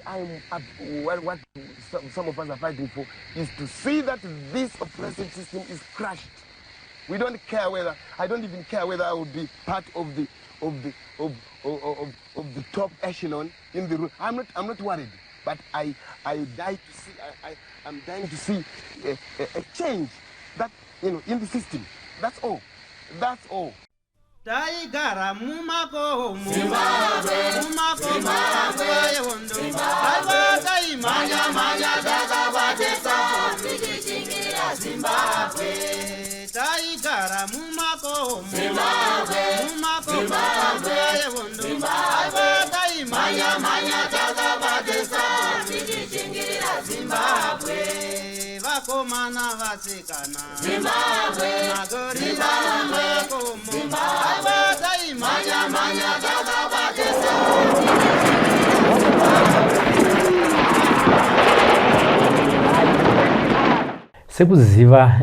I'm up, what some of us are fighting for is to see that this oppressive system is crushed. We don't care whether, I don't even care whether I will be part of the of the of of, of, of the top echelon in the room. I'm not worried, but I die to see I'm dying to see a change that in the system. That's all. That's all. Taigara mumakomo, mumakomo nguva yehondo. Aiwa, taimhanya mhanya takabatesa tichichingirira Zimbabwe. Taigara mumakomo, mumakomo nguva yehondo. Aiwa, taimhanya mhanya takabatesa tichichingirira Zimbabwe. Vakomana, vasikana, Zimbabwe, magorira mumakomo. Aiwa, taimhanya mhanya takabatesa. Sekuziva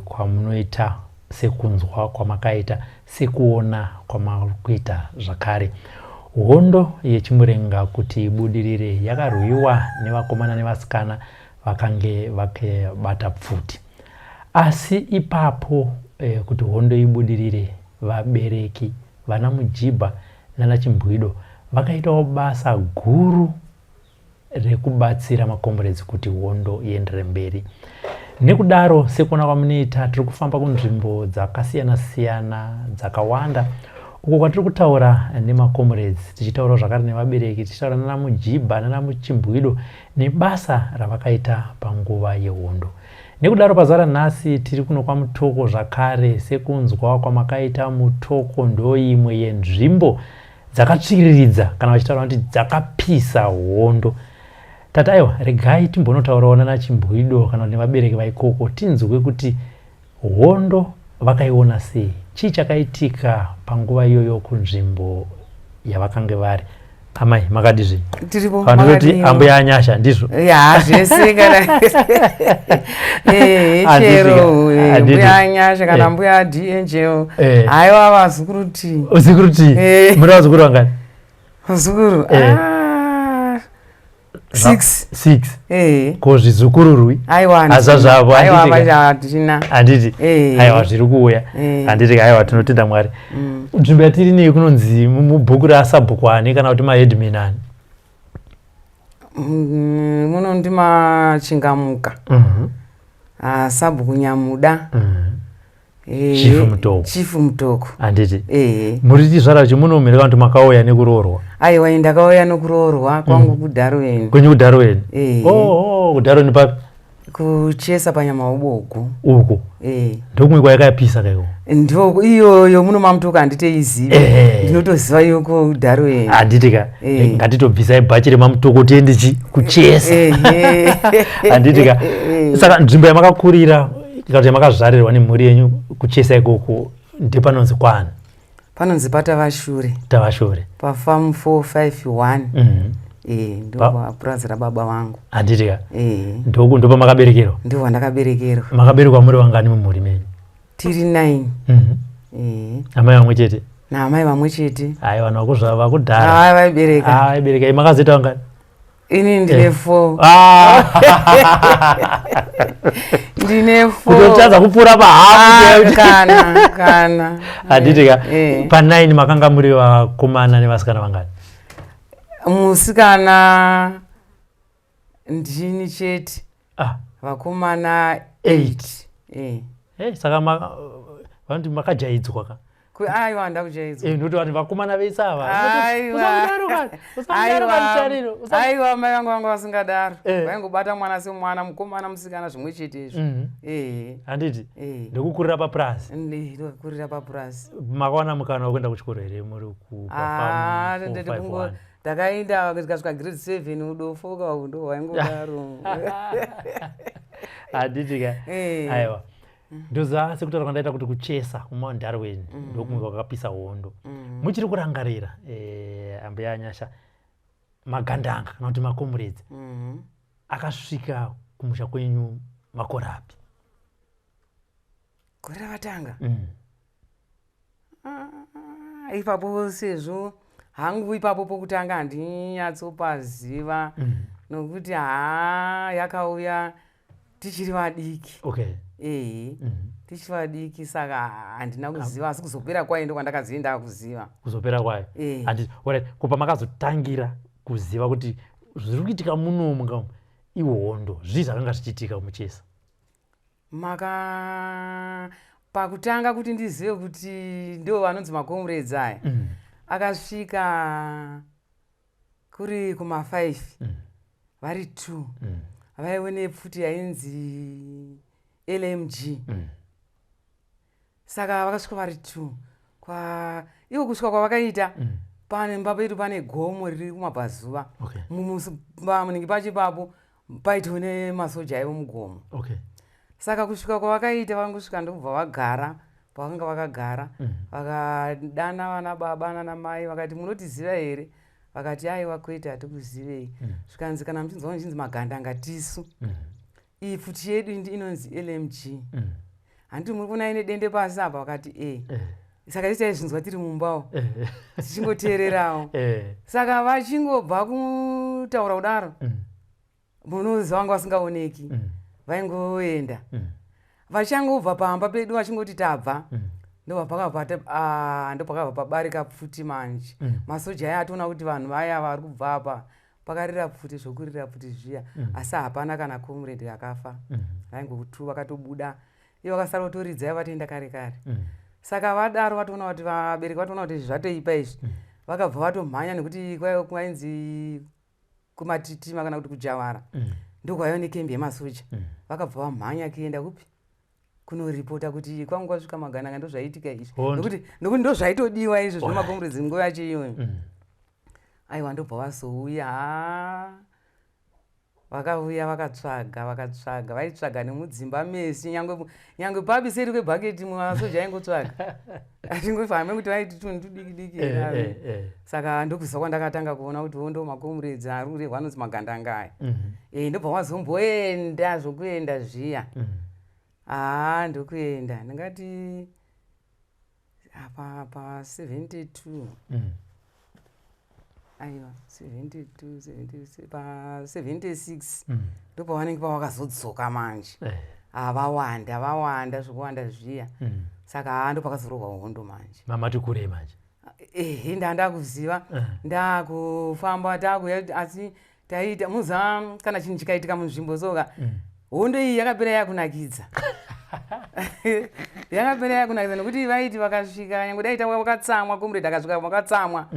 kwamunoita, sekunzwa kwamakaita, sekuona kwamakuita zvakare, hondo yeChimurenga kuti ibudirire yakarwiwa nevakomana nevasikana vakange vakabata pfuti. Asi ipapo kuti hondo ibudirire, vabereki vana Mujibha nana Chimbwido vakaitawo basa guru rekubatsira makomburedzi kuti hondo iendere mberi. Nekudaro, sekuona kwamunoita, tiri kufamba kunzvimbo dzakasiyana-siyana dzakawanda uko kwatiri kutaura nemakomburedzi, tichitaurawo zvakare nevabereki, tichitaura nana Mujibha nana Muchimbwido nebasa ravakaita panguva yehondo. Nekudaro, pazuva ranhasi tiri kuno kwaMutoko zvakare. Sekunzwa kwamakaita, Mutoko ndoimwe yenzvimbo dzakatsviriridza, kana vachitaura kuti dzakapisa hondo. Tati aiwa, regai timbonotaurawo nana Chimbwido kana kuti nevabereki vaikoko, tinzwe kuti hondo vakaiona sei, chii chakaitika panguva iyoyo kunzvimbo yavakange vari. Amai, makadi zvenyu? Tiripo. Vanoti makadiwo. Ambuya Anyasha, ndizvo? Ya, zvese kana chero Handiti. mbuya Anyasha kana mbuya Dangel. Haiwa, vazukuru ti Uzukuru ti muri vazukuru vangani? Vazukuru? Ah, six. Six. Ko zvizukururwi? Aiwa. Hazva zvavo. Aiwa. Handiti ka? Hatina. Handiti? Aiwa, zviri kuuya. Handiti? Aiwa, tinotenda Mwari. Nzvimbo yatiri nei kunonzi mubhuku rasabhuku ani kana kuti maheadman ani? Muno ndimachingamuka. Ah, sabhuku Nyamuda. Chief Mutoko. Chief Mutoko. Handiti? Muri chizvarwa chemuno mhere kana kuti makauya nekuroorwa? Aiwa, ini ndakauya nokuroorwa kwangu kuDarwin. Kwenyu kuDarwin? Eh. Oh, kuDarwin papi? Kuchesa paNyamaubogo. Uko? Eh. Ndokumwe kwayakapisa kaiko? Ndo iyoyo muno maMutoko handitoizivi. Ndinotoziva iyo kuDarwin. Handiti ka? Ngatitobvisai bhachi remaMutoko tiende chi kuchesa. Handiti ka? Saka nzvimbo yamakakurira kana kuti yamakazvarirwa nemhuri yenyu kuchesa ikoko ndepanonzi kwani? Panonzi paTavashure. Tavashure. Pafamu 451. Eh, ndo papurazi rababa vangu. Handiti ka? Ndopamakaberekerwa? Ndo vandakaberekerwa. Makaberekwa muri vangani mumhuri menyu? Tiri 9. Amai vamwe chete? Naamai vamwe chete. Ai, vanhu vakuzva vakudhara. Ai, vaibereka. Ah, vaibereka. Makazoita vangani? Ini ndine 4. Ah! Ndine 4. Kutotadza kupfuura pahafu. Ah, kana kana. Handiti ka? Pa9 makanga muri vakomana nevasikana vangani? Musikana ndini chete. Vakomana 8. 8. Hey, saka vanoti makajaidzwa ka? Aiwa, handa kujaidzwa. Nokuti vanhu vakomana vese ava. Aiwa. Usamudaro kani, usamudaro kani, Tariro. Aiwa, mai vangu vanga vasingadaro. Vaingobata mwana semwana, mukomana, musikana, zvimwe chete izvo. Handiti? Ndekukurira papurazi? Ndokurira papurazi. Makawana mukana wekuenda kuchikoro here muri Ah, ku? Ndakaenda ndikasvika grade 7. Udofo ka ndo hwaingodaro. Handiti ka? Aiwa, ndoziva sekutaura kwandaita kuti kuchesa kuMount Darwin ndokumwe kwakapisa hondo. Muchiri kurangarira, ambuya Anyasha, magandanga kana kuti makomuredzi akasvika kumusha kwenyu makore api? Gore ravatanga? Ah, ipapo sezvo Hangu ipapo pokutanga handinyatsopaziva nokuti haa, yakauya tichiri vadiki. Ehe, tichiri vadiki, saka handina kuziva, asi kuzopera kwayo ndokwandakazoenda kuziva. Kuzopera kwayo. Eh. Handiti, alright, kubva makazotangira kuziva kuti zviri kuitika munomu nga ihondo, zvii zvakanga zvichiitika muchesa? Maka pakutanga kuti ndizive kuti ndo vanonzi macomrades aya, akasvika kuri kuma5 vari 2, vaive nepfuti yainzi LMG. Saka vakasvika vari 2 kwa iko kusvika kwavakaita, pane mba pedu pane gomo riri kumabvazuva. Pamunenge pacho ipapo paitiwo nemasoja aivo mugomo. Saka kusvika kwavakaita, vangosvika ndokubva vagara pavakanga vakagara. Vakadana vana baba nana mai, vakati, "Munotiziva here?" Vakati, "Aiwa, kwete, hatikuzivei." Zvikanzi, "Kana muchinzwa muchinzi magandanga, tisu. Iyi pfuti yedu inonzi LMG. Handiti muri kuona ine dende pasi apa?" Vakati, "E." Saka isi taizvinzwa tiri mumbawo tichingoteererawo. Saka vachingobva kutaura kudaro, munoziva vanga vasingaoneki, vaingoenda. Vachangobva pamba pedu, vachingoti tabva, ndopakabva pabarika pfuti manje. Masoja aya atoona kuti vanhu vaya vari kubva apa, pakarira pfuti zvokurira pfuti zviya. Asi hapana kana comrade akafa. Vaingotu vakatobuda, ivo vakasara kutoridza, vatoenda kare kare. Saka vadaro, vatoona kuti vabereki vatoona kuti izvi zvatoipa izvi, vakabva vatomhanya nekuti kwainzi kumatitima kana kuti kujawara, ndokwaiva nekembi yemasoja. Vakabva vamhanya kuenda kupi, kunoripota kuti kwangu kwasvika magananga, ndozvaitika izvi. Hondo. Nokuti ndozvaitodiwa izvo zvemacomrades nguva yacho iyoyo. Aiwa, ndobva vazouya. Ha, vakauya vakatsvaga, vakatsvaga, vaitsvaga nemudzimba mesi, nyange papi seri kwebhaketi masoja aingotsvaga, achingofambe kuti vaiti tunhu tudiki diki. Saka ndokuziva kwandakatanga kuona kuti ndo macomrades ari kurehwa anonzi magandanga aya. E, ndobva wazomboenda zvokuenda zviya. Haa, ndokuenda ndingati apa pa 72. Aiwa, 72, 76, pa 76 ndopavanenge pavakazodzoka manje. Vawanda, vawanda zvokuwanda zviya. Saka haa, ndopakazorohwa hondo manje. Mamati kurei manje? Ehe, ndandakuziva. Ndakufamba, takuya, asi taiita muziva kana chinhu chikaitika munzvimbo soka. Hondo iyi yakapera yakunakidza, yakapera yakunakidza, nekuti vaiti vakasvika, nyange dai wakatsamwa, comrade akasvika wakatsamwa.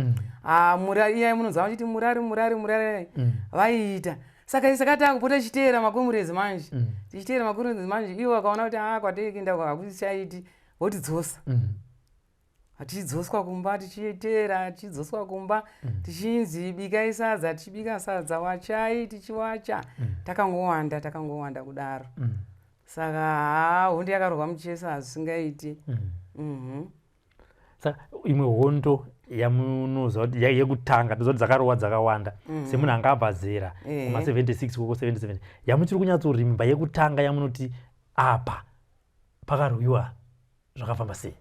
Ah, iya munonzwa vachiti murari, murari, murari. Vaiita saka takupota tichiteera macomrades manje, tichiteera macomrades manje. Ivo vakaona kuti a kwateienda hakuchaiti, votidzosa. Tichidzoswa kumba, tichiteera, tichidzoswa kumba, tichinzi bikai sadza, tichibika sadza, wachai, tichiwacha. Takangowanda, takangowanda kudaro. Saka haa, hondo yakarohwa muchesa hazvisingaiti. Saka imwe hondo yamunoziva kuti yekutanga, ndinoziva kuti dzakarohwa dzakawanda, semunhu anga abva zera kuma 76 koko 77, yamuchiri kunyatsorimba yekutanga yamunoti apa pakarwiwa zvakafamba sei?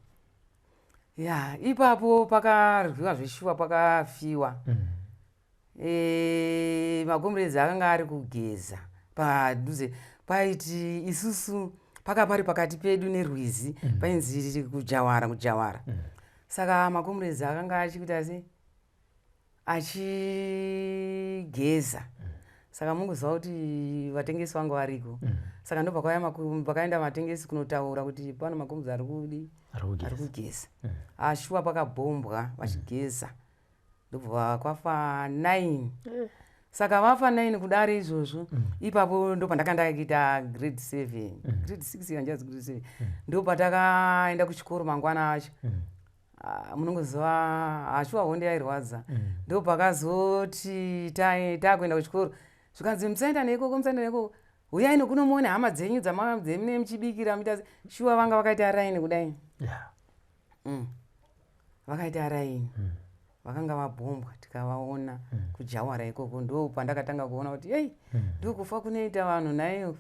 Ya, ipapo pakarwiwa zveshuwa, pakafiwa. Macomrades akanga ari kugeza padhuze, paiti isusu paka pari pakati pedu nerwizi, painzi kujawara, kujawara. Saka macomrades akanga achikuita sei, achigeza. Saka mungoziva kuti vatengesi vangu variko. Saka ndopakauya pakaenda vatengesi kunotaura kuti pano macomrades ari kudi, ari ari kugeza. Ashuwa pakabhombwa vachigeza, ndobva kwafa 9. Saka vafa 9 kudaro izvozvo, ipapo ndopandaka ndakuita grade 7, grade 6, hanjazi grade 7, ndopatakaenda kuchikoro mangwana acho. Ah, munongoziva hashuwa hondo yairwadza. Ndopakazoti takuenda kuchikoro, zvikanzi, "Musaenda neikoko, musaenda neikoko, uyai nokuno muone hama dzenyu dzemune muchibikira." Muita shuwa vanga vakaita raini kudai. Vakaita raini, vakanga vabhombwa, tikavaona kujawara ikoko. Ndo pandakatanga kuona kuti ei, ndokufa kunoita vanhu naiyo.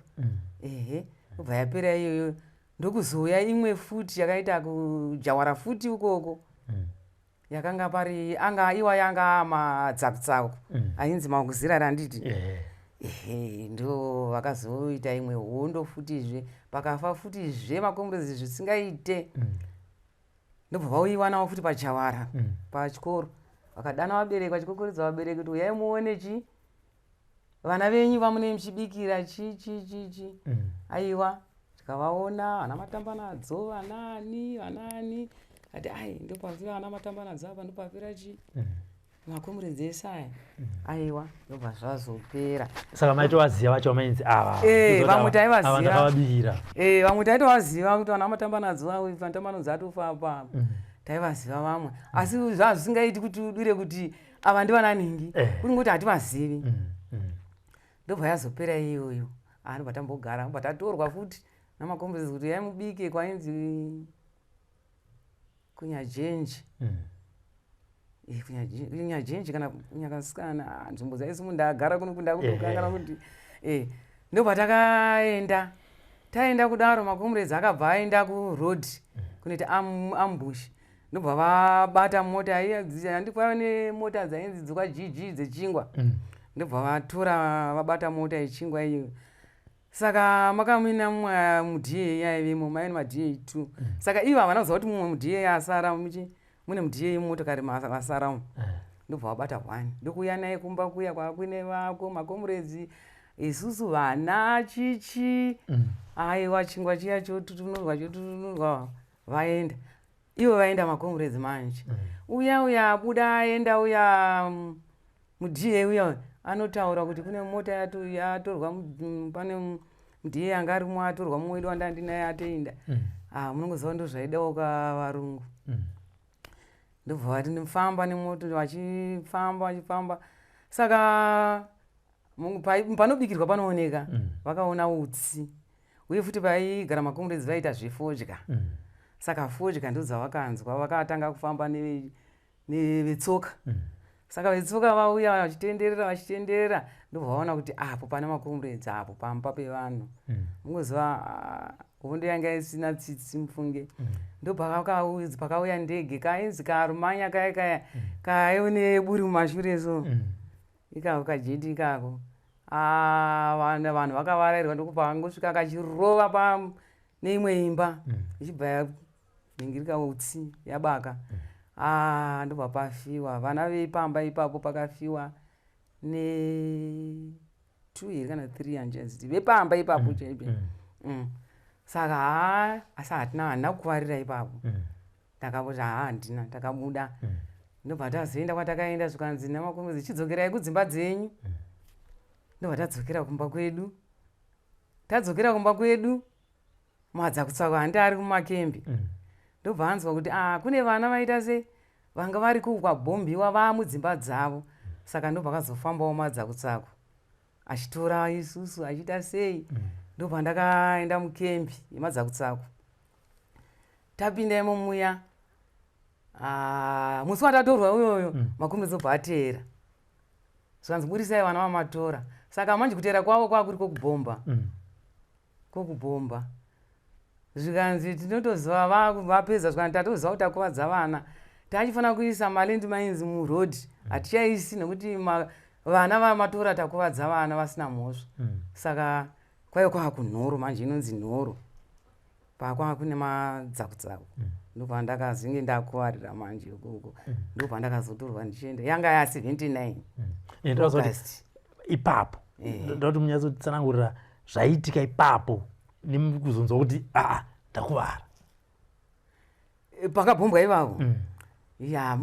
Ehe, obva yapera iyoyo, ndokuzouya imwe futi yakaita kujawara futi ukoko. Yakanga pari anga iwaya anga madzakutsako ainzi maukuzirari, handiti? Ehe, ndo vakazoita imwe hondo futizve, pakafa futizve macomrades zvisingaite. Ndobva vauyiwa navo futi paJawara pachikoro, vakadana vabereki, vachikokoredza vabereki kuti uyai muone chi vana venyu vamunee muchibikira chi chi chi chi. Aiwa, tikavaona vana Matambanadzo, vanani vanani, ati ai ndopafira vana Matambanadzo apa, ndopafira chi macomrades ese aya. Aiwa, ndobva zvazopera. Saka maitovaziva vacho vamainzi ava? Eh, vamwe taivaziva. Ava ndakavabikira. Eh, vamwe taitovaziva kuti vana Matambanadzo avo, Matambanadzo atofa apa. Taivaziva vamwe, asi zvaa zvisingaiti kuti udire kuti ava ndivananingi. Kuri ngoti hativazivi. Ndobva yazopera iyoyo. Ndobva tambogara, ndobva tatorwa futi namacomrades kuti yaimubike kwainzi Kunyajenji. Eh, Kunyajenji kana Kunyakasikana, nzvimbo dzaisimu ndagara kuno kundakutokangana kuti ndobva takaenda. Taenda kudaro, macomrades akabva aenda kuroad kunoita ambush, ndobva vabata mota iya. Handipaiva nemota dzainzi dzokwaGG dzechingwa. Ndobva vatora, vabata mota yechingwa iyo. Saka makamina mumwe muDA aivemo, maive nemaDA two. Saka ivo havana kuziva kuti mumwe muDA asara mune muDA mumotokari vasara umu. Ndobva vabata one, ndokuuya naye kumba kuya kwakuine vako macomrades, isusu vana chichi. Aiwa, chingwa chiya chotutunurwa, chotutunurwa, vaenda ivo, vaenda macomrades manje. Uya uya abuda aenda uya muDA uya anotaura kuti kune mota yatorwa, pane muDA anga arimo atorwa, mumwe wedu wandandinaye atoenda. Ah, munongoziva ndo zvaidawo kavarungu. Ndobva vati ndifamba nemoto, vachifamba vachifamba, saka panobikirwa panooneka. Vakaona utsi, uye futi paigara macomrades vaita zvefodya. Saka fodya ndodzavakanzwa, vakatanga kufamba nevetsoka. Saka vetsoka vauya vachitenderera, vachitenderera, ndobva vaona kuti apo pane macomrades, apo pamba pevanhu. Mungoziva, hondo yanga isina tsitsi, mufunge. Ndopakauya ndege kainzi karumanya kaya kaya kaive neburi mumashure so. Ikako kajeti ikako. Ah, vanhu vakavarairwa, ndokupangosvika kachirova pa neimwe imba, ichibva yanhingirika utsi yabaka. Ah, ndobva pafiwa vana veipamba ipapo, pakafiwa ne two here kana three, handichaziti, vepamba ipapo chaipo. Saka haa, asi hatina, handina kukuvarira ipapo. Ndakavoti haa, handina, takabuda. Ndobva tazoenda kwatakaenda, zvikanzi namakomezi, chidzokerai kudzimba dzenyu. Ndobva tadzokera kumba kwedu. Tadzokera kumba kwedu, madzakutsako handi ari mumakembi. Ndobva anzwa kuti a kune vana vaita sei vanga vari kwabhombiwa vaamudzimba dzavo. Saka ndobva akazofambawo madzakutsako achitora isusu, achiita sei. Ndobva ndakaenda mukembi yemadzakutsako. Tapinda imo muya, ah, musi watatorwa uyoyo, makombi obva ateera, zvikanzi burisai vana vamatora. Saka manje kuteera kwavo kwakuri kwokubhomba. Kwokubhomba, zvikanzi tinotoziva vapedza, zvikanzi tatoziva kuti takuvadza vana, tachifanira kuisa malandmines muroad, hatichaisi nekuti vana vamatora, takuvadza vana vasina mhosva. Saka kwaiva kwakunhoro manje, inonzi nhoro, pakwava kune madzakutsaku. Ndopandakazinge ndakuvarira manje ikoko, ndopandakazotorwa ndichienda, yanga ya79 Eh, ndinoziva kuti August. Ipapo ndoda kuti munyatsotsanangurira zvaiitika ipapo nekuzonzwa kuti aa, ndakuvara. Pakabhombwa ivavo. Ya,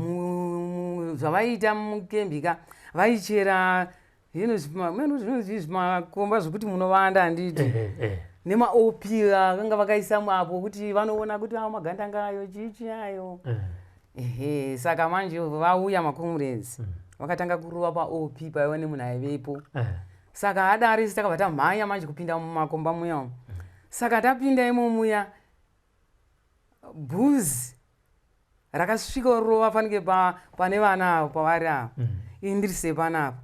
zvavaiita mukembi ka, vaichera zvino zvinonzi zvimakomba zvekuti munovanda, handiti? Ehe, eh. NemaOP akanga vakaisa apo kuti vanoona kuti awo magandanga ayo chichi ayo. Ehe, saka manje vauya macomrades, vakatanga kurova paOP paiva nemunhu aivepo. Saka adari isi takabva tamhanya manje kupinda mumakomba muya umu. Saka tapinda imo muya, bhuzi rakasvika rova fanike pane vana avo pavari avo. Ini ndiri sepanapa.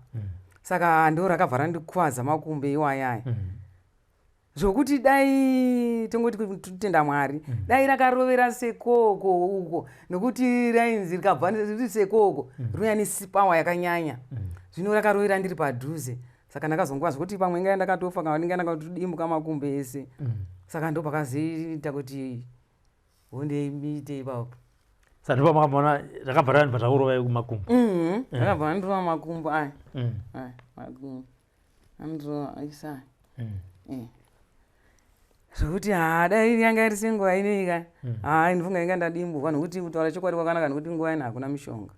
Saka ndo rakabva randikuvadza makumbo iwayaya. Zvokuti dai tongoti kutenda Mwari, dai rakarovera sekoko uko, nokuti rainzi rikabva riri sekoko rinouya nesipawa yakanyanya. Zvino rakarovera ndiri padhuze, saka ndakazonguva zvokuti pamwe ingai ndakatofa kana ndingai ndakatodimbuka makumbo ese. Saka ndo pakazoita kuti hondo iite ipapo. Saka ndipo makamboona rakabva rani patakurovai kumakumbo? Rakabva randirova makumbo aya. Aya makumbo andirova aisa. Zvokuti haa, dai yanga iri senguva inei ka, haa, ndinofunga inga ndadimburwa, nokuti kutaura chokwadi kwakanaka, nokuti nguva ino hakuna mishonga.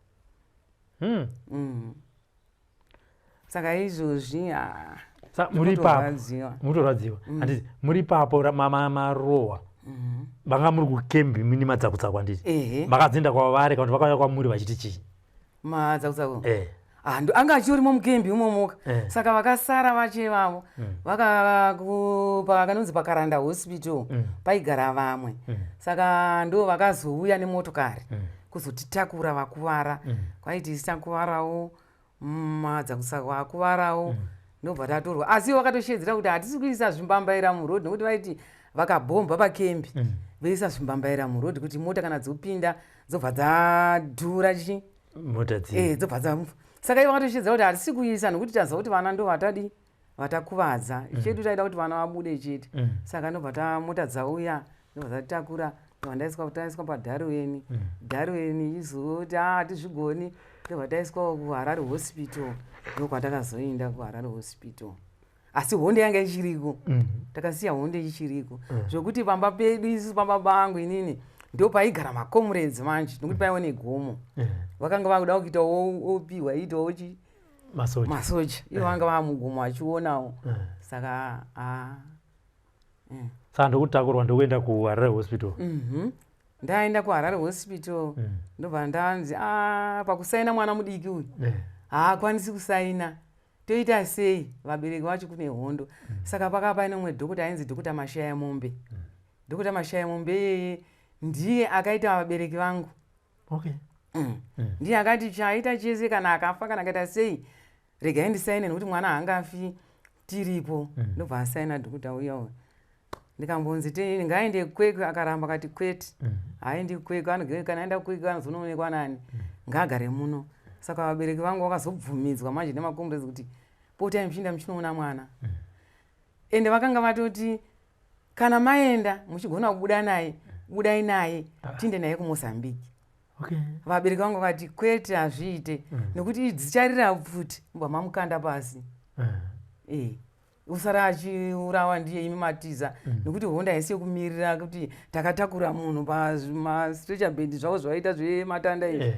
Saka izvozvi haa. Saka muri ipapo? Ndinotorwadziwa. Mutorwadziwa, handiti? Muri ipapo marohwa, vanga muri kukembi mini madzakutsaku, handiti? Ehe. Makadzinda kwavari kana kuti vakauya kwamuri vachiti chii? Madzakutsaku? Ah, anga achitorimo mukembi imomoka. Saka vakasara vache vavo pakanonzi paKaranda Hospital paigara vamwe. Saka ndo vakazouya nemotokari kuzotitakura vakuvara. Kwaiti isi takuvarawo, madzakusaku akuvarawo, ndobva tatorwa. Asi ivo vakatoshedzera kuti hatisi kuisa zvimbambaira murodhi, nokuti vaiti vakabhomba pakembi, voisa zvimbambaira murodhi kuti mota kana dzopinda dzobva dzadhura chi Mota dzi Dzobva dza. Saka ivo vakatoshedzera kuti hatisi kuisa, nokuti taziva kuti vana ndo vatadi vatakuvadza. Chedu taida kuti vana vabude chete. Saka ndobva ta mota dzauya, ndobva dzatitakura, ndobva ndaiswa, taiswa paDarwin. Darwin izoti a hatizvigoni, ndobva taiswawo kuHarare Hospital. Ndokwatakazoenda kuHarare Hospital, asi hondo yanga ichiriko. Takasiya hondo ichiriko, zvokuti pamba pedu isusu, pamba pangu inini, ndo paigara macomrades manje, nokuti paiva negomo. Vakanga vakuda kuita opiwa iitawo chi Masoja. Masoja ivo vanga vamugomo vachionawo. Saka a Saka ndokutakurwa ndokuenda kuHarare Hospital? Ndaenda kuHarare Hospital, ndobva ndanzi a pakusaina mwana mudiki uyu haakwanisi kusaina, toita sei? Vabereki vacho kune hondo. Saka pakava paine umwe dhokota ainzi Dhokota Mashaya Mombe. Dhokota Mashaya Mombe iyeye ndiye akaita vabereki vangu. Ndiye akati chaita chese, kana akafa, kana akaita sei, regai ndisaine, nekuti mwana haangafi tiripo. Ndobva asaina dhokota uya uyu. Ndikambonzi ngaende Kwekwe, akaramba, akati kwete, haaendi Kwekwe, kana aenda Kwekwe anozonoonekwa nani? Ngaagare muno. Saka vabereki vangu vakazobvumidzwa manje nemacomrades kuti potai muchiinda muchinoona mwana. Ende vakanga vatoti kana maenda muchigona kubuda naye, budai naye, tiinde naye kuMozambique. Vabereki vangu vakati kwete, hazviite, nekuti dzicharira pfuti mbwa mamukanda pasi. Usara achiurawa ndiye, imi matiza, nekuti hondo haisi yekumirira kuti takatakura munhu pamastretcher bed zvavo zvavaita zvematanda izvi.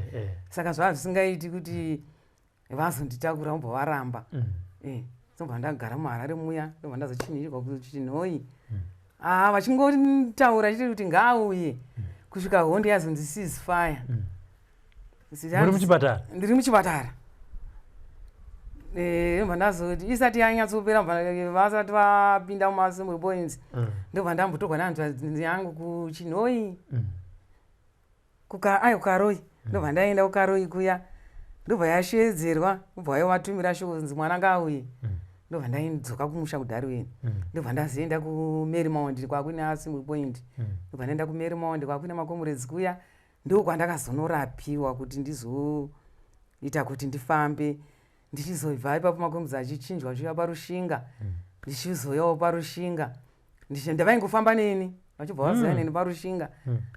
Saka zvava zvisingaiti kuti vazonditakura, vobva varamba. Sobva ndagara muHarare muya, ndobva ndazochinhirwa kuChinhoi. Ah, vachingotaura chete kuti ngaauye, kusvika hondo yazonzi cease fire. Muri muchipatara? Ndiri muchipatara. Ndobva ndazoti isati yanyatsopera, vasati vapinda mumassembly points, ndobva ndambotorwa nehanzvadzi yangu kuChinhoi. Ai, kuKaroi. Ndobva ndaenda kuKaroi kuya, ndobva yashedzerwa, ndobva vaivatumira shoko kunzi mwana ngaauye. Ndobva ndaidzoka kumusha kuDarwin. Ndobva ndazoenda kuMarymount kwakuine assembly point. Ndobva ndaenda kuMarymount kwakuine macomrades kuya, ndokwandakazonorapiwa kuti ndizoita kuti ndifambe. Ndichizobva ipapo, macomrades achichinjwa achiuya paRushinga, ndichizouyawo paRushinga. Ndavaingofamba neni, vachibva vazouya neni paRushinga.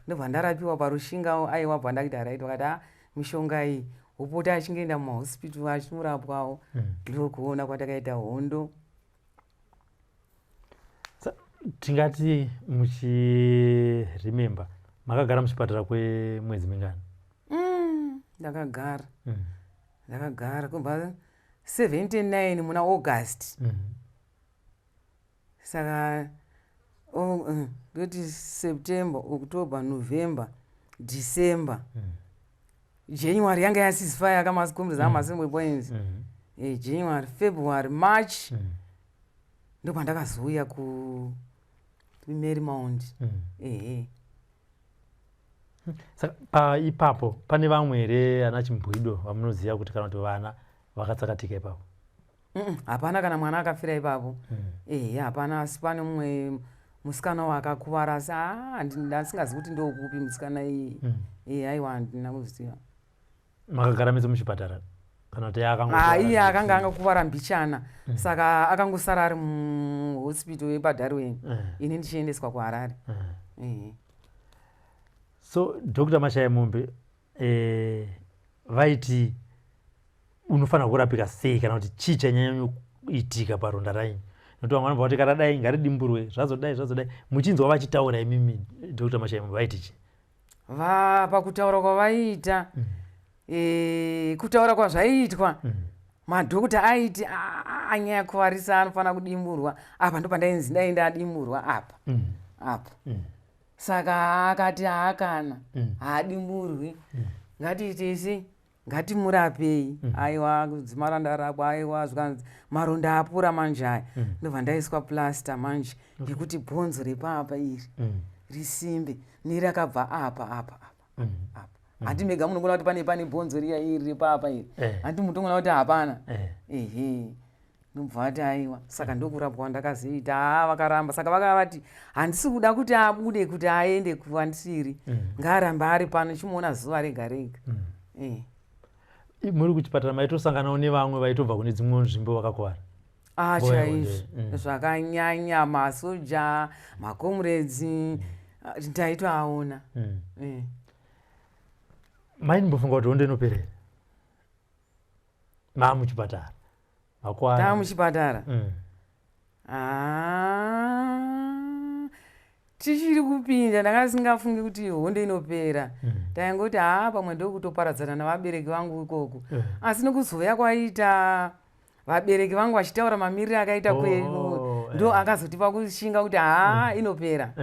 Ndobva ndarapiwa paRushingawo. Aiwa, bva ndakuita right, vakati a mishonga iyi wopota achingoenda mumahospital achinorapwawo. Ndokuona kwatakaita hondo. Tingati muchiremember, makagara muchipatara kwemwedzi mingani? Ndakagara ndakagara kubva 79 muna August. Saka ndoti September, October, November, December, January yanga yaceasefire kamakomrades amassembly points. January, February, March, ndopandakazouya kuMarymount. Ehe. Saka pa ipapo pane vamwe here ana chimbwido vamunoziva kuti kana kuti vana vakatsakatika ipapo? Hapana kana mwana akafira ipapo. Ehe, hapana. Asi pane mumwe musikana wakakuvara, asi haa, ndasingazivi kuti ndokupi musikana iyeye. Aiwa, handina kuziva. Makagara mese muchipatara kana kuti Ah, iye akanga angakuvara mbichana, saka akangosara ari muhospital yepaDarwin, ini ndichiendeswa kuHarare. Ehe. So Dr Mashayamombe vaiti unofanira kurapika sei, kana kuti chii chanyanya kuitika paronda raini? Nokuti vamwe vanobva kuti karadai ngaridimburwe, zvazodai zvazodai. Muchinzwa vachitaura imimi, Dr Mashayamombe vaiti chii? Pakutaura kwavaiita, kutaura kwazvaiitwa, madhokota aiti, "Ah, anyanya kuvarisa, anofanira kudimburwa." Apa ndo pandainzi dai ndadimburwa apa apa. Saka akati haakana, haadimburwi, ngatiitei, ngatimurapei. Aiwa, kudzimara ndarapwa, aiwa, zvikanzi maronda apura manje aya. Ndobva ndaiswa plaster manje yekuti bhonzo repapa iri risimbe, nerakabva apa apa apa apa. Handi mega munogona kuti pane bhonzo riya iri repapa iri? Handi mutongona kuti hapana? Ehe, ndobva vati aiwa. Saka ndokurapwa kwandakazoita. Haa, vakaramba. Saka vakavati handisi kuda kuti abude, kuti aende kwandisiri, ngaarambe ari pano, chimuona zuva rega rega. Muri kuchipatara maitosanganawo nevamwe vaitobva kune dzimwe nzvimbo vakakuvara? Ah, Nguva chaizvo. yehonde. Zvakanyanya, masoja, macomrades, ndaitoaona. Mainimbofunga kuti hondo inopera here maa muchipatara makwara? Taa muchipatara? Ah, tichiri kupinda ndanga singafungi kuti hondo inopera. Taingoti haa, pamwe ndokutoparadzana navabereki vangu ikoko. Asi nokuzouya kwaita vabereki vangu vachitaura mamiriro akaita kwedu, ndo akazotipa kushinga kuti haa, inopera.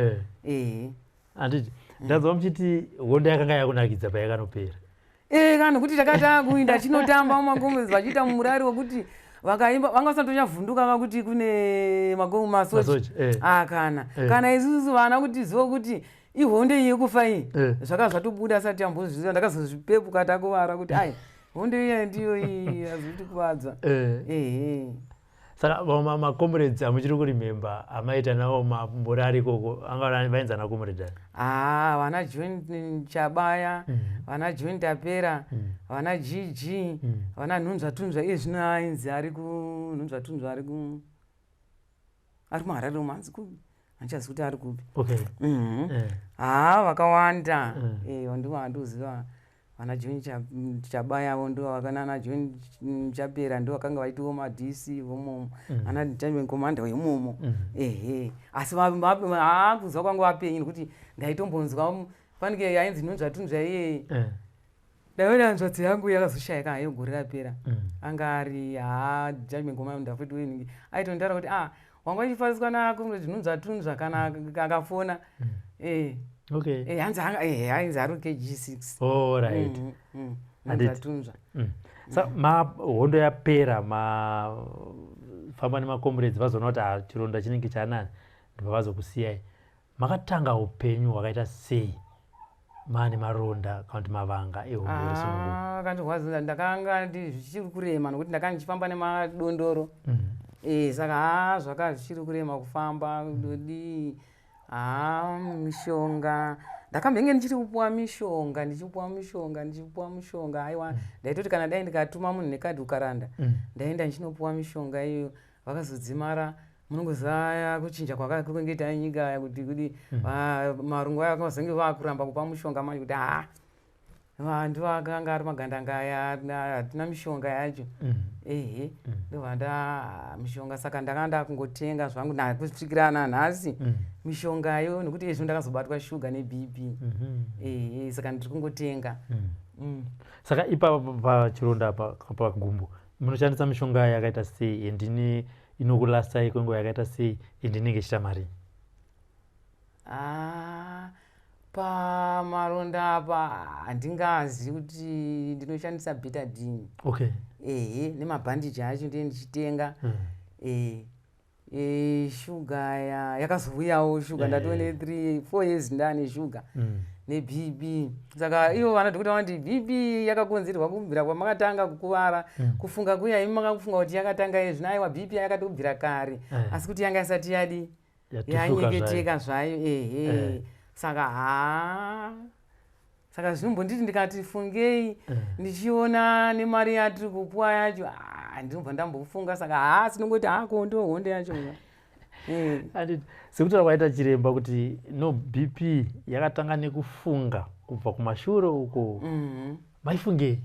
Ehe. Handiti ndanzwa muchiti hondo yakanga yakunakidza payakanopera? Ee, kana kuti takati kuinda chinotamba mumakomezi, vachiita murari wekuti vakaimba vanga vasatonyavhunduka vakuti kune masoja. Masoja, eh. Ah, kana kana isusu vana kuti zivo kuti ihondo iyi yekufa iyi, zvaka zvatobuda asati ambozviziva. Ndakazozvipepuka takuvara kuti ai, hondo iya ndiyo iyi azotikuvadza. Ehe. Saka macomrades amuchiri kuremember amaita nawo mamborari ikoko, anga vainzi ana comrade ani? Ah, vana John Chabaya, vana John Tapera, vana GG, vana Nhunzva Tunzva. Iye zvino ainzi ari kunhunzva Tunzva, ari muHarare umo, hanzi kupi, handichazivi kuti ari kupi. Haa, vakawanda. Ndivo handoziva, vana John Chabayavo ndo vakanana John Chapera, ndo vakanga vaitiwo maDC vomomo, ana detachment commander weimomo. Ehe, asi haa, kunzwa kwangu vapenyu, nekuti ndaitombonzwa fanike yainzi Nhunzva Tunzva iyeye. Ndaiona hanzvadzi yangu yakazoshayika hayo gore rapera, anga ari haa detachment commander futi weningi, aitondaura kuti ah, wanga uchifariswa nacomrade Nhunzva Tunzva kana akafona. Hanzi ainzi ari KG6. All right. Nhunzva Tunzva. Sa hondo yapera, mafamba nemacomrades, vazoona kuti ah, chironda chinenge chanani, ndobva vazokusiyai. Makatanga upenyu hwakaita sei maane maronda kana kuti mavanga ehondo yerusununguko? Ah, kandirwadza. Ndakanga zvichiri kurema nokuti ndakanga ndichifamba nemadondoro. Saka haa, zvaka zvichiri kurema kufamba, dodii. Haa, mishonga ndakambenge ndichiri kupuwa mishonga, ndichipuwa mishonga, ndichipuwa mishonga. Aiwa, ndaitoti kana dai ndikatuma munhu nekadhi kukaranda, ndaenda ndichinopuwa mishonga iyo. Vakazodzimara, munongoziva kuchinja kwakaita nyika, kuti marungu aya vakazenge vakuramba kupa mushonga manje, kuti haa, vantu vakanga ari magandanga aya, hatina mishonga yacho. Ehe, ndobva nda mishonga, saka ndakanga ndakungotenga zvangu kusvikira nanhasi mishongayo, nekuti izvo ndakazobatwa shuga neBP. Ehe, saka ndiri kungotenga. Saka ipapa pachironda pagumbo munoshandisa mishonga yakaita sei, and inokulastai kwenguva yakaita sei, and inenge ichiita marii? Ah, pamaronda apa handingazi kuti ndinoshandisa Betadine. Ehe, nemabhandiji acho ndiye ndichitenga. Shuga yakazouyawo shuga, ndatone 3 4 years ndaane shuga. neBP. Saka ivo vana dhokota vanoti BP yakakonzerwa kubvira kwamakatanga kukuvara. Kufunga kuya imi makafunga kuti yakatanga izvi, aiwa, BP yakatobvira kare, asi kuti yanga isati yadi Yatufuka zvayo. Yanyengeteka zvayo, ehe. Saka ha, saka zvinombonditi ndikati fungei, ndichiona nemari yatiri kupuwa yacho, ah, ndinobva ndambofunga. Saka ha, sinongoti hako ndo hondo yacho. Handiti sekutaura kwaita chiremba kuti no, BP yakatanga nekufunga kubva kumashure uko? Maifungei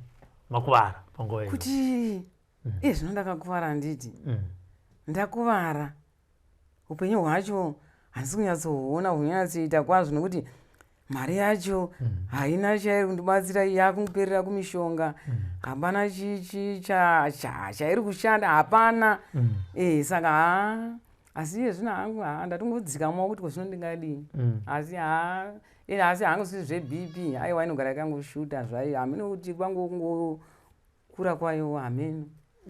makuvara panguva iyo? Kuti iye zvino ndakakuvara, handiti? Ndakuvara, upenyu hwacho handisi kunyatsohuona hunyatsoita kwazvo, nokuti mari yacho haina chairi kundibatsira, yakungoperera kumishonga. Hapana chairi kushanda, hapana. Saka ha, asi iye zvino hangu, ha, ndatongodzikamawo kuti ko zvino ndingadii. Asi ha, asi hangu sisi zveBP, aiwa, inogara yakangoshuta zvayo, hameno kuti kwangokura kwayo, hameno.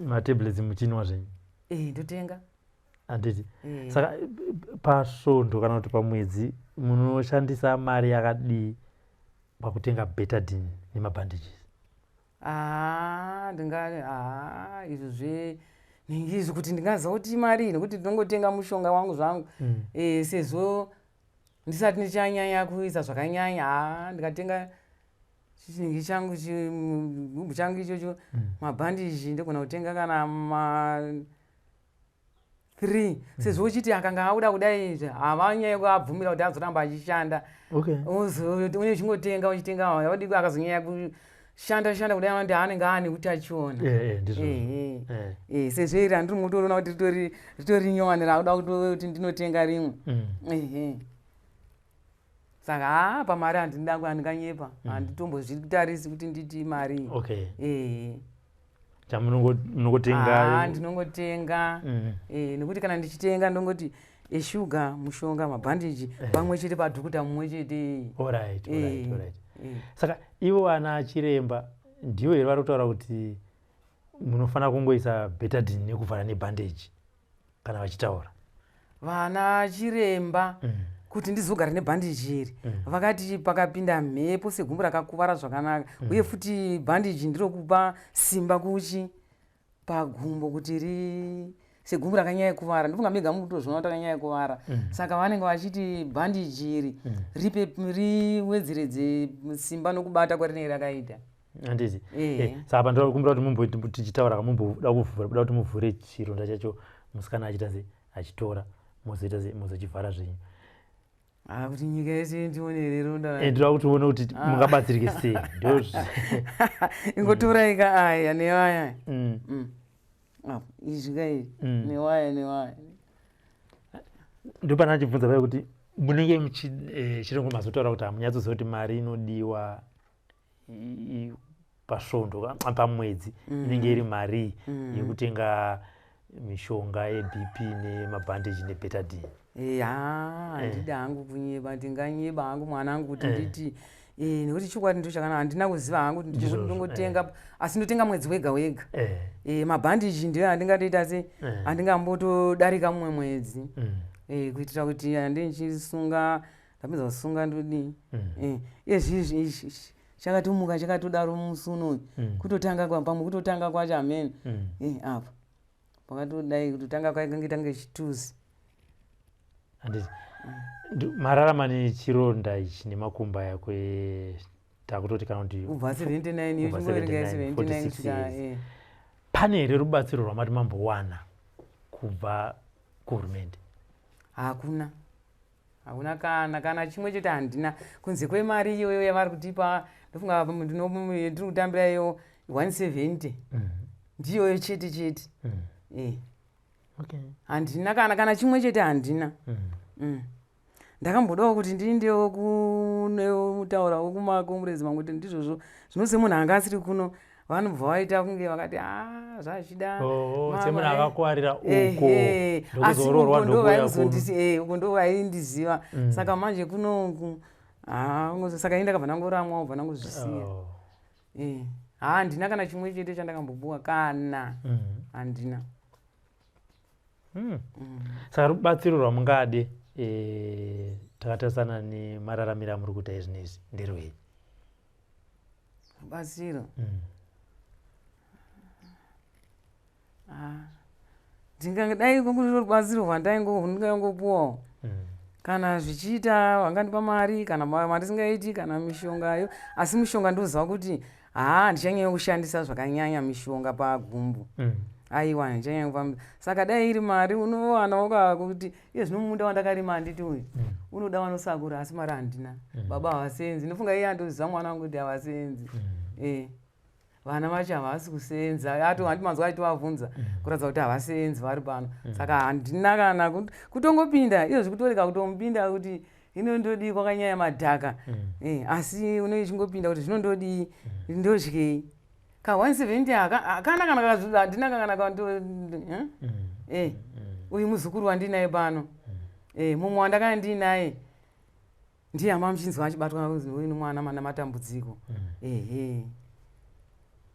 Matablets muchinwa zvenyu? Ndotenga. Handiti? Saka pasvondo kana kuti pamwedzi munoshandisa mari yakadii pakutenga Betadine nemabhandages? Haa, ndinga, haa, izvo zvenhingi izvi, kuti ndingaziva kuti mari, nekuti ndinongotenga mushonga wangu zvangu. Sezvo ndisati ndichanyanya kuisa zvakanyanya, haa, ndikatenga chinhingi changu, chigubhu changu ichocho, mabhandiji ndogona kutenga kana ma 3, sezvo uchiti akanga auda kudai izvi, havanyanya kuabvumira kuti azoramba achishanda. Une uchingotenga, uchitenga, wadiko akazonyanya kushanda shanda kudai, vanoti anenge aane utachiona. Ndizvozvo. Ehe. Sezvo iri handiri mutoona kuti ritori nyowani, rauda kuti ndinotenga rimwe. Ehe, saka haa, pamari handinda, handinganyepa, handitombozvitarisi kuti nditi mari. Ehe. Chamunongotenga? Haa, ndinongotenga. Nekuti kana ndichitenga ndongoti eshuga, mushonga, mabhandiji pamwe chete padhukuta mumwe chete. Alright. Saka ivo vana chiremba ndivo here vari kutaura kuti munofanira kungoisa Betadine nekuvhara nebhandeji kana vachitaura? Vana chiremba, kuti ndizogara nebhandiji iri, vakati pakapinda mhepo segumbo rakakuvara zvakanaka, uye futi bhandiji ndirokupa simba kuchi pagumbo kuti ri segumbo rakanyanya kuvara. Ndofunga mega mukutozviona kuti rakanyanya kuvara. Saka vanenge vachiti bhandiji iri ripe, riwedzeredze simba nokubata kwarinenge rakaita. Handiti? Eh. Saka pandokumbira kuti mumbo tichitaura, mumboda kuvhura, kuda kuti muvhure chironda chacho, musikana achiita sei, achitora, mozoita sei, mozochivhara zvenyu. Ah, kuti nyika yese ndionere ronda? Ndoda kuti uone kuti mungabatsirike sei, ndo Ingotoraika aya newaya. Ah, izvi ka izvi. Newaya, newaya. Ndopana achibvunza paya kuti munenge chirungu mazotaura kuti hamunyatsoziva kuti mari inodiwa pasvondo, pamwedzi inenge iri mari yekutenga mishonga yeBP nemabhandeji neBetadine. Ha, handidi hangu kunyeba, ndinganyeba hangu mwana angu kuti nditi nekuti chokwadi ndo chakanaka, handina kuziva hangu kuti Ndizvozvo, ndingotenga, asi ndotenga mwedzi wega wega. Mabhandichi ndiyo handingatoita se handingambotodarika mumwe mwedzi, kuitira kuti handi ndichisunga, ndapedza kusunga ndodii. Izvizvi izvi izvi, chakatomuka chakatodaro musi unoyu. Kutotanga pamwe kutotanga kwacho amene. Apa pakatodai kutotanga kwakange tange chituzi. Handiti mararama nechironda ichi nemakumbo aya kwe takutoti kana kuti Kubva 79. Kubva Yochingoverenga 79, 79 46 kusvika years. Pane here rubatsiro rwamati mambowana kubva kuhurumende? Hakuna, hakuna kana chimwe chete handina, kunze kwemari iyoyo yavari kutipa. Ndofunga ndiri kutambira iyo 170, ndiyoyo chete chete. Handina kana chimwe chete handina. Ndakambodawo kuti ndiindewo kunotaurawo kumakomurezi mangu kuti ndizvozvo zvino, semunhu anga asiri kuno, vanobva vaita kunge vakati a zvachida. Oh, Mama, semunhu akakuwarira uko, Ehe, asi ndokuzoroorwa, uko ndo ndokuuya kuno. uko ndo vaindiziva. Saka manje kunoku haa, saka ini ndakabva ndangoramwa, ubva ndangozvisiya. Haa, handina kana chimwe chete chandakambopuwa kana. Handina. Saka rubatsiro rwamungade. Takatarisana nemararamiro amuri kuita izvinezvi nderwei? Rubatsiro. Ah, ndingadai kuri rubatsiro rwandaingopuwawo kana zvichiita vangandipa mari kana mari isingaiti kana mishongayo, asi mishonga ndoziva kuti haa handichanyanya kushandisa zvakanyanya mishonga pagumbo. Aiwa, handichanyanya kufamba. Saka dai iri mari unowanawo kuti iye zvino munda wandakarima handiti uyu unoda vanosakura, asi mari handina. Baba havasenzi, ndinofunga iye andoziva mwana wangu kuti havasenzi. Vana vacho havasi kusenza, ato handi manzwa achitovabvunza kuratidza kuti havasenzi vari pano. Saka handina kana kutongopinda izvozvi, kutorega kutomupinda kuti ino ndodii, kwakanyanya madhaka. Asi unenge uchingopinda kuti zvino ndodii, ndodyei ka 170 hakana kana handina kana uyu muzukuru wandinaye pano, mumwe wandakanga ndinaye ndiye hama muchinzwa achibatwa kunzi uyu mwana mana matambudziko. Ehe,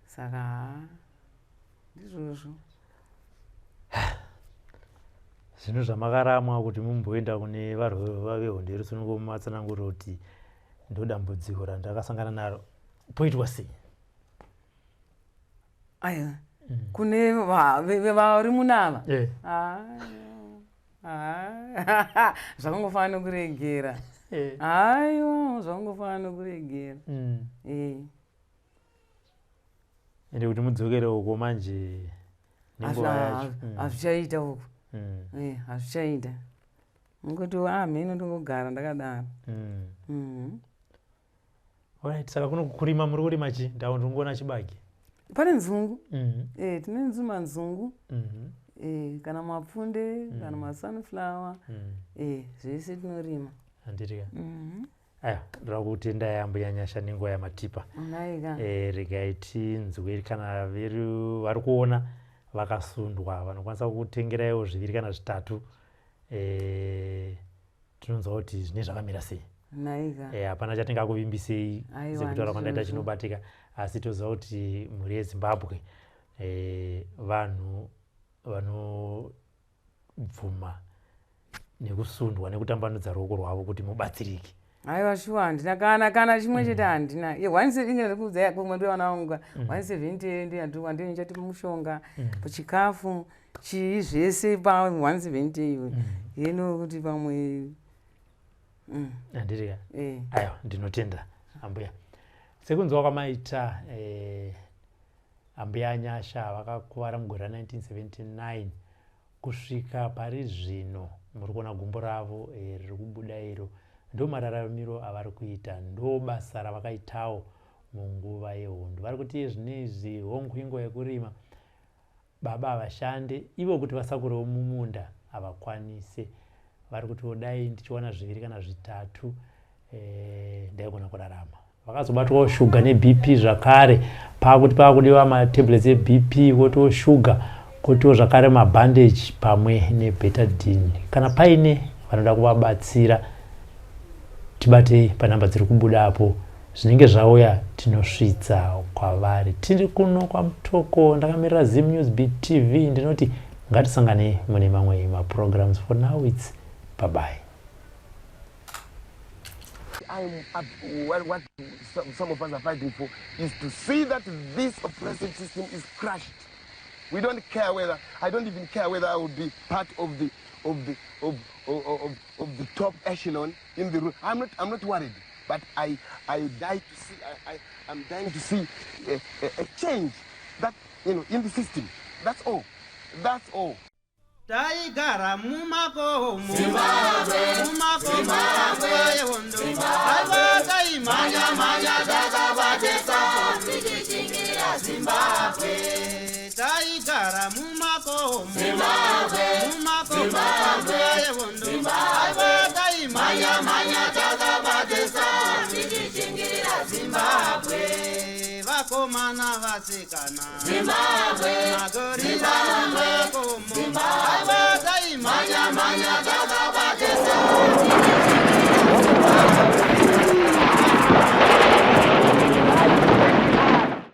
saka haa, ndizvozvo. Zvinhu zvamakaramwa kuti mumboenda kune varwi vehondo yerusununguko mumatsananguro kuti ndo dambudziko randakasangana naro, poitwa sei? Aiwa, kune vari munava. Zvakangofanana nokuregera. Aiwa, zvakangofanana nokuregera. Ende kuti mudzokere uko manje nenguva yacho. Hazvichaita uko. Hazvichaita, ngoti mheno ndongogara ndakadaro. Alright, saka kuno kurima muri kurima chi? Ndau ndingoona chibage. Pane nzungu. Tine nzuma, nzungu, kana mapfunde, kana masunflower. Zvese tinorima. Handitika. Aya, ndoda kutenda ambuya Nyasha nenguva yamatipa. Unaika. Regai tinzwe kana vari kuona vakasundwa vanokwanisa kutengeraiwo zviviri kana zvitatu. Tinonzwa kuti zvine zvakamira sei. Naika. Hapana chatingakuvimbisei Aiwa, sekutaura kwandaita ndizvozvo. chinobatika, asi toziva kuti mhuri yeZimbabwe, vanhu vanobvuma nekusundwa nekutambanudza ruoko rwavo kuti mubatsirike. Aiwa, shuwa, handina kana chimwe chete handina. Inge ndikuudza kumwe ndo vana vangu 170 ndiyo ndiyo ndichati mushonga, chikafu, chii, zvese pa 170 iwe hino kuti pamwe Handitika. Eh. Aiwa, ndinotenda ambuya. Sekunzwa kwamaita, ambuya Nyasha vakakuvara mugore ra1979 kusvika pari zvino muri kuona gumbo ravo riri kubuda iro. Ndo mararamiro avari kuita, ndo basa ravakaitawo munguva yehondo. Vari kuti iye zvinezvi hongu inguva yekurima, baba havashande, ivo kuti vasakurewo mumunda havakwanise. Vari kutiwo dai ndichiwana zviviri kana zvitatu, ndaigona kurarama. Vakazobatwawo shuga neBP zvakare, pakuti pakudiwa matablets eBP, kotiwo shuga, kotiwo zvakare mabhandeji pamwe nebetadine. Kana paine vanoda kuvabatsira, tibatei panhamba dziri kubuda apo. Zvinenge zvauya tinosvitsa kwavari. Tiri kuno kwaMutoko, ndakamirira Zim News BTV. Ndinoti ngatisanganei mune mamwe maprograms. For now it's bye bye. I'm up, what some of us are fighting for is to see that this oppressive system is crushed. We don't care whether, I don't even care whether I will be part of the top echelon in the room. I'm not worried, but I die to see, I'm dying to see a change that, in the system. That's all. That's all. Taigara mumakomo, mumakomo nguva yehondo. Aiwa, taimhanya-mhanya takabate tichichingirira Zimbabwe. Taigara mumakomo, mumakomo nguva yehondo. Aiwa, taimhanya-mhanya takabate tichichingirira Zimbabwe. Vakomana, vasikana, Zimbabwe.